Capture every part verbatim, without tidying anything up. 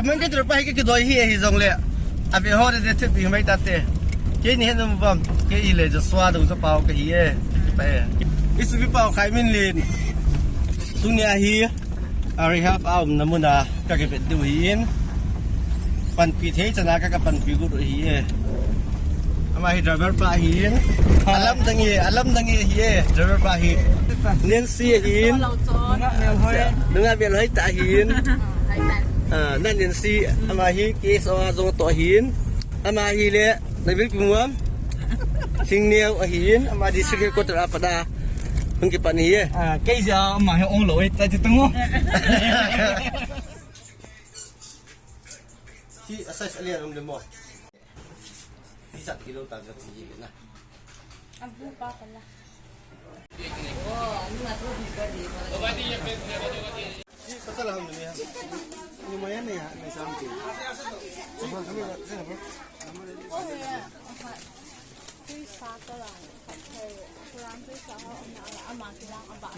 Mangketru pa hi kei kidoi hi ahi jongle. Ave ho de thip hi mai tate. Keini hin um bam. Kei le Joshua dong sa pau kahi e. Pa e. Isu bi pau khai min lin. Tunia hi. Ari half a umna muna ka ke bet du hi in. Panpi thei chana ka ka panpi gu hi e. Ama hi driver pa hi in. Alam dangi, alam dangi hi e. Driver pa hi. Nancy hi in. Nunga mel hoi ta hi in. Ah, na Nancy, ama hi K S O a jong to ahin. Ama hi le, na vil kumam. Singneo ahin, ama district headquarter a pada. Hung kipan hi e. Ah, kei ja ama hi ong lo e, ta ti tungo. Hi, a size alian um le mo. Hi sat kilo ta ka chi na. Abu pa pala.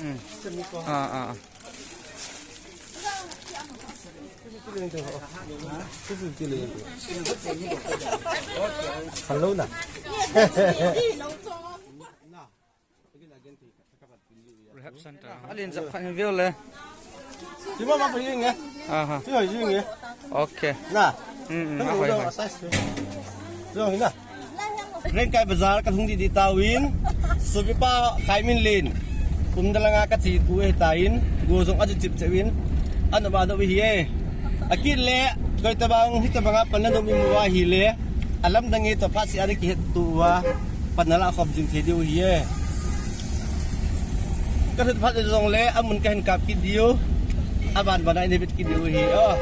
Mm. Ah, ah, ah. Hello na. Rehab center. Alin jap khat in view le. Ti ma ma pa ying e. Aha. Ti ho ying e. Okay. Na. Mm, mm, Hello, ahoi, hello, ahoi. Asai si. Ti ho na. Rengkai bazar ka thung di di tawin. Subipa khai min lin. Kum dalanga ka chi tu e tain. Go jong aju chip chewin. Ano ba do hi e. Akit le. Koi tabang hi tabanga pan na do mi mu wa hi le. Alam dangi to phat si ari ki het tu wa. Pan na la khop jing thei diu hi e. Ka thut phat jong le, amun ka hin kap kit diu. Aban ban a ini bit kit diu hi. Oh.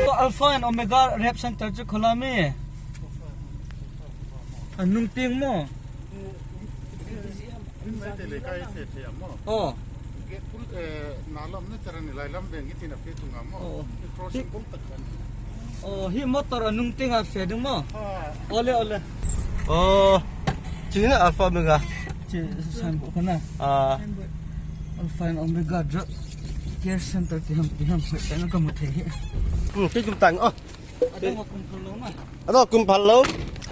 To Alpha and Omega Rehab Center chu khola mi. Anung ting mo. Oh. Gate full, eh, nalam na charan ni lailam beng iti na fe tunga mo. Oh. Crossing kong takan. Oh, hi motor anung ting a fe dung mo. Ah. Ole, ole. Oh. Chi na Alpha Omega. Chi signboard kana. Ah. Alpha and Omega Drug Care Center ti ham, ti ham. Kana kamu thei hi. Hmm, pe kum tang. Oh. Adang kum phal lo na. Adang kum phal lo.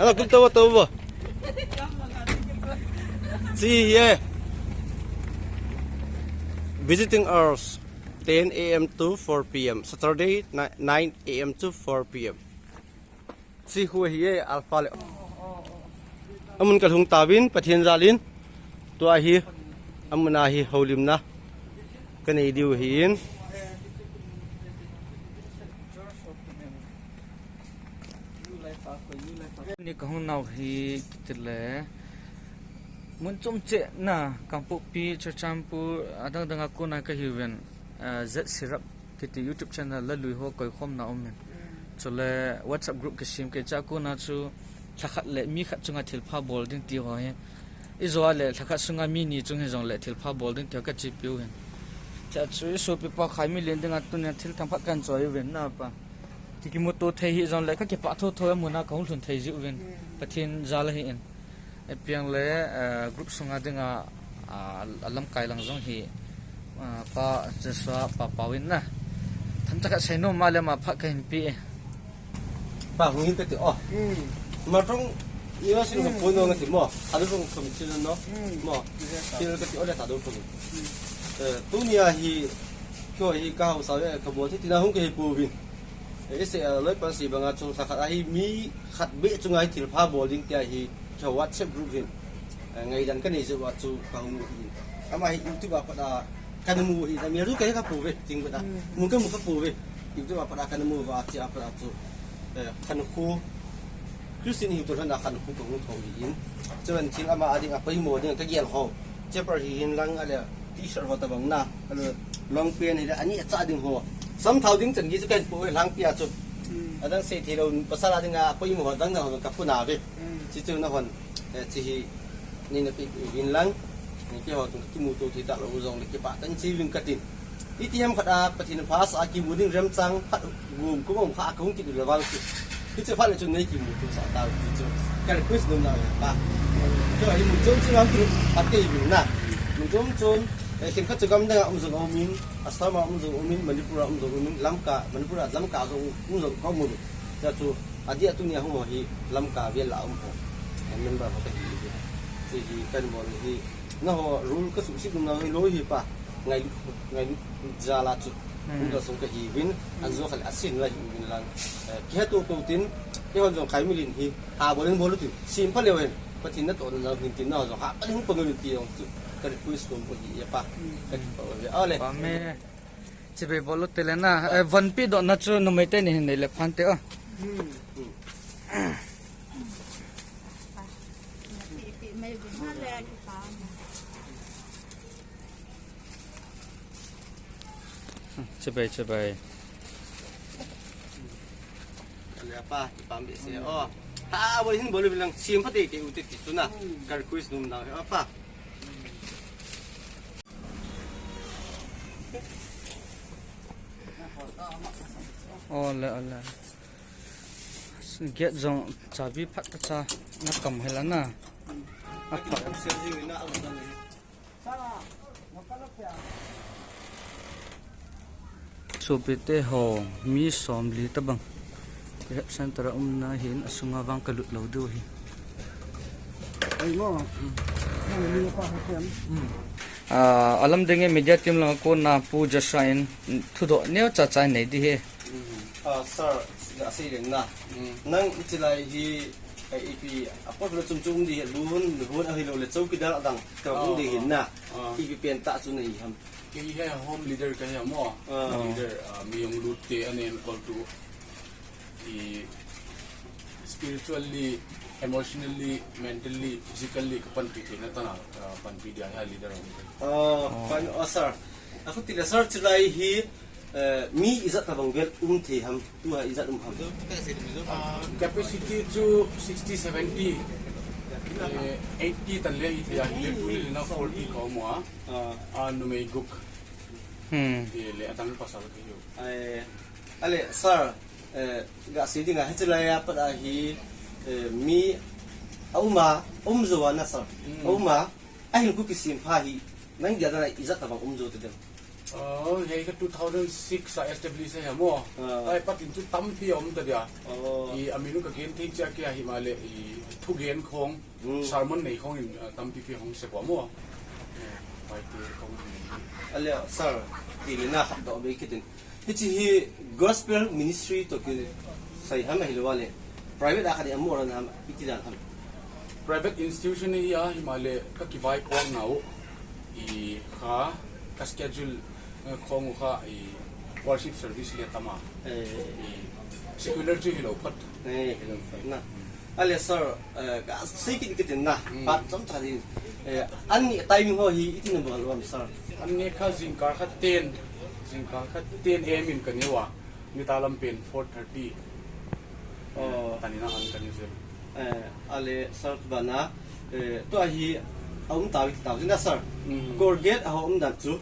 Adang kum tawa tawa. See here. Visiting hours ten A M to four P M. Saturday ni-, nine A M to four P M. See who here, Alpha le. Amun ka lhung tawin, Pathen jalin. Tua hi, amun a hi, holimna. Ka nei diu hi in. Ni ka hung nau hi kiti le. Mun chom che na, Kangpokpi, Churachandpur, adang dang a kona ka hi ven, ah, Z Syrup kiti YouTube channel la lui ho koi khom na um in. Chule WhatsApp group kisem kei cha kona chu lhakhat le mi khat chunga thilpha bol ding ti ho hi. I jo a le lhakhat sunga mi ni chung hi jong le thilpha bol ding ti ho ka chi piu hin. Cha chu i sopi pa khai mi len ding a tunia thil thangphat kan choi ven na pa. Ki kimuto thei hi jong le ka kipah tho tho a mun a ka hung lhun thei jiu vin. Pathen jal ahi in. Apiang le, eh, group sunga dinga, ah, a lamkai lang jong hi, ah, pa Joshua pa Pau in na. Themcha ka sei nom ma le ma pha ka hin pe e. Pa hung hin ka ti o. Hmm. Ma tong ni wa sin ko no na ti mo. A do tong som chin no. Hmm. Mo. Yes, sir. Ti ka ti o le ta do tong. Hmm. Eh, tunia hi ko hi ka hausa ve ka bo ti ti na hung ka hi pu vin. Eh, ese, eh, loi pan si banga chu lhakhat a hi mi khat beh chunga hi thilpha bol ding tia hi ka WhatsApp group hin, eh, ngaidan ka nei jeh uva chu ka hung u hi. Ama hi YouTube a pat a ka na mu hi, na mi ru ka hi ka pu ve, ting beh a. Hmm. Mu ka mu ka pu ve. YouTube a pat a ka na mu uva, chi a pat a chu, eh, khankho Christian hi tu lhon a khankho ka hung tho hi in. Chuan thil ama a ding a poimo ding ka gel ho. Chapel hi hin lang a le T-shirt ho tabang na, a le long pant hi le ani a cha ding ho. Sam thau ding chan gi chu ka hin pu e lang pia chu. Hmm. Adang sei thei lo pasal a ding a poimo ho dang dang ho ka pu na ve. Hmm. Chi chu na hon, eh, chi hi ni na pi hin lang. Ni ki ho tu ki mu tu thei ta lo jong le kipah tah in chi ving ka tin. Itiham khat a Pathen pha sa a kimu ding remchang khat gum kum um kha a kong kit le vang chu. Hichu phat le chun nei kimuto sah tau ti chu. Ka request nom na ya pa. Chu hi mu chom chu vang chu pat kei vin na. Mu chom chom. Eh, khenkhat chu gamdang a um jong um in, Assam a um jong um in, Manipur a um jong um in, Lamka, Manipur a Lamka jong um jong ka um in. Chuchu adeh a tuni a hung ho hi Lamka vel a um ho. Eh, member ho kahi uve. Chuhi kabol hi. Nangho rule ka suhset nom nau hilou hi pa. Ngailut, ngailut jal a chu. Hmm. Hung ka sung kahi uvin, an jo kha le asin la hi uvin lang. Eh, kihe to to tin, eihon jong khai milen hi, ha bol in bol u tin, sim pha leu hen. Pathen natohna nau hin tin nangho jong ha pha le hung pang uvin ti jong chu ka request nom u ahi e pa. Ka kipah uve. Ole. Pame. Chibai bol u te le na. Eh, vanpi dohna chu numei teni hin nei le phan te o. Hmm. Chibai, chibai. Ale apa, ipam behseh. Oh. Ha, bol hin bol u lang, sim pha teitei u te ti chu na. Ka request nom nau hi apa. Ole, ole. Gate jong chabi phat ta cha na kam hela na. Apha. Sopite ho, mi somli tabang. Rehab center a umna hin asunga vang kalut lou diu ahi. Ai mo. Nang ni pa ha kem. Ah, alam ding e media team lang a kona Pu Joshua in thudoh neocha cha nei ding ahi. Ah, sir, gasei leng na. Nang hiche lai hi, eh, ipi, a pot le chum chum ding ahi, lun, lun ahilou le chowkidar adang, ka hung ding ahi na. Ipi pen tah chu nahi ham. Kei hi home leader kahi a mo. Ah. Leader, ah, mi hung lut te, anenkol tu. I spiritually, emotionally, mentally, physically, ka panpi theina tana, ah, panpi dia hi leader hung te. Ah, fine, oh, sir. Akhuti le sir, hiche lai hi, eh, mi ijat tabang vel um thei ham, tua ijat um ham. Ah, capacity chu sixty, seventy, eh, eighty tan le hi thei a, hile tuni le na forty ka um a. Ah. Ah, numei gup. Hmm. Ti le adang pasal kahiu. Eh, ale, sir, eh, gasei ding a, hiche lai a pat a hi, eh, mi aum a, um jou a na, sir. Hmm. Aum a, ahin khu kisem pha hi, nang dia dan a ijat tabang um jou te dem. Oh, hei ka two thousand six a establish ahi mo. Ah. Ai, patin chu tampi aum ta dia. Oh. I, amin u ka gen thei cha kia hi ma le, i, thugen khong. Hmm. Sermon nei khong in, uh, tampi pi hong se ko mo. Eh, pai te khong in. Ale, sir, ti le na khat doh be kitin. Hiche hi gospel ministry toh kisai ham ahilou le private a khat ahi mo ran ham iti dan ham. Private institution hi a hi ma le ka kivaipoh nau. I kha, ka schedule, eh, khong u kha i worship service le tama. Eh. I secular chu hilou phat. Eh, hilou phat na. Ale sir, eh, gasei kit kit in na. Hmm. Phat chomcha din. Eh, anni timing ho hi iti na bol u ham sir. Anni kha jingkah kha ten, jingkah kha ten A M in ka neiu a. Nita lam pen four thirty. Oh. Tani na an ka neiu jeng. Eh, ale sir bana, eh, tua hi aum tau iti tau na sir. Hmm. Colgate a ho um dan chu.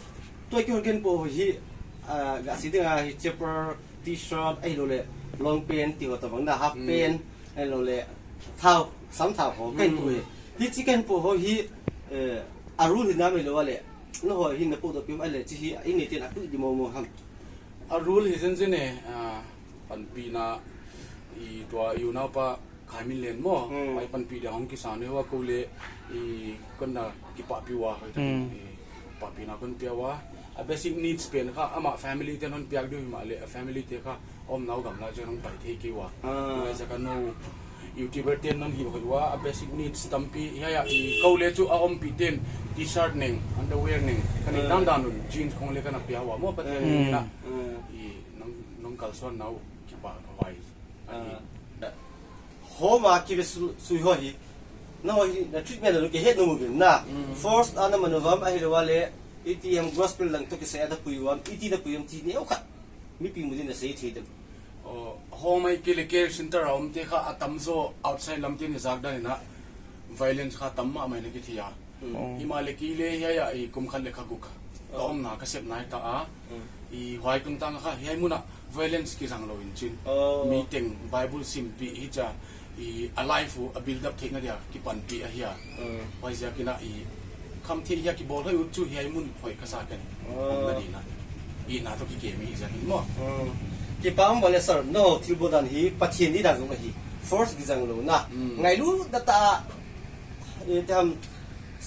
Tua Colgate po hi, ah, gasei ding a hi chapel T-shirt, ahilou le long pant, ti ho tabang na half pant, ahilou le thao, sam thao ho, kahin pu hi. Hiche kahin pu ho hi, eh, a rule hi nam ahilou le, nangho hin napodoh peh um a le, hiche hi, inei ten apui di mo mo ham. A rule hi jen jen e, ah, panpina, i tua i unaupa, Khai min len mo, hmm, mai panpi dia hong kisa ne wa ko le, i, kon na kipahpi uva, hoi ta, hmm, i, pahpina kon pia uva. A basic needs pen kha, ama family ten hon piak diu hi ma le, a family te kha, aumnau gamla chen hong pai thei kei uva. Ah. Hoi ja ka no, YouTuber ten non hi hoi uva, a basic needs tampi, ya, ya, i, ko le chu a umpi ten, T-shirt neng, underwear neng, ka nei, hmm, dan dan un, jeans khong le ka na pia uva mo, Pathen, hmm, na, hmm, i, nong, nong kalson nau, kipah uva. Ah. Home a kive su-, sui ho hi. Nangho hi na treatment a lu kihet nom uvin na. Mm. Force a na man uvam ahilou le. Iti ham gospel lang toh kisai a da pui uvam. Iti da pui uvam ti neo khat. Mipi mudin na sei thei dem. Oh, home a kile care center a um te kha atamjo outside lam te ni jak dan na. Violence kha tam mama na kithei a. Mm. Oh. Hi ma le kile hi a, i kum khat le kha gup. Oh. Ka umna ka sep nai ta a. Mm. I huai tungtang kha hi muna violence kijang lou in chin. Oh. Mi teng Bible simpi hi cha i a life u a build up theina dia kipanpi ahi a. Mm. Huai jeh a kina i Khamthei hi a kibol hoi u chu hiai mun hoi kasa ken. Oh. Hom na di na. I na to ki ke mi hi ja kin mo. Hmm. Kipa um vale sir, no thilbol dan hi Pathen di dan jong ahi. Force kijang lou na. Hmm. Ngailu da ta, eh, tam,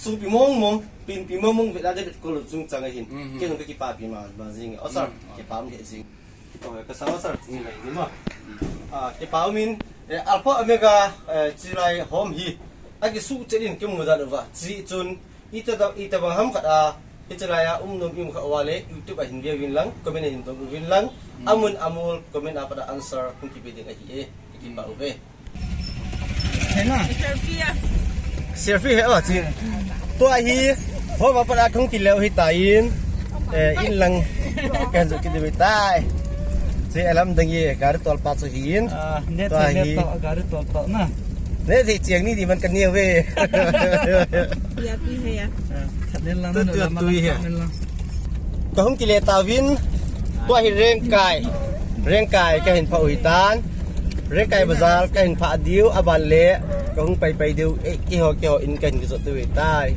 supi mong mong, pinpi mong mong, vet la de vet ko lou chung chang ahin. Hmm. Kei jong ka kipapi ma, ma jing. Oh, sir, hmm, kipa um he jing. Kipa ka sa sir, chi lai ni ma. Ah, kipa um in, eh, Alpha Omega, eh, chi lai hom hi. A kisuh chet in kimu dan uva. Chi chun, ita da, ita bang ham khat a, hichi lai a um nom i um kha uva le, YouTube a hin ve uvin lang, comment a hin dong uvin lang, hmm, amun amol, comment a pat a answer, hung kipe ding ahi e, kipa uve. Hena. Selfie a. Selfie he, oh, chi. Tua hi, ho ba pat a hung kile u hi ta in, eh, in lang, kan jot kit u hi tai. Chi alam dang ye, gari tol pa chu hi in. Ah, ne tua thei ne hi. To, gari tol to na. Ne thei chiang ni di man kan ni ve. Ya pi he ya. Ah, khat ne lang. Tu, na tu, la ma tu lang, hi he. Khat ne lang. Ka hung kile ta uvin, tua hi Rengkai. Rengkai ka hin phah u hi tan. Rengkai bazar ka hin phah diu, aban le ka hung pai pai diu, eh, keiho, keiho in ka hin kijot diu hi tai.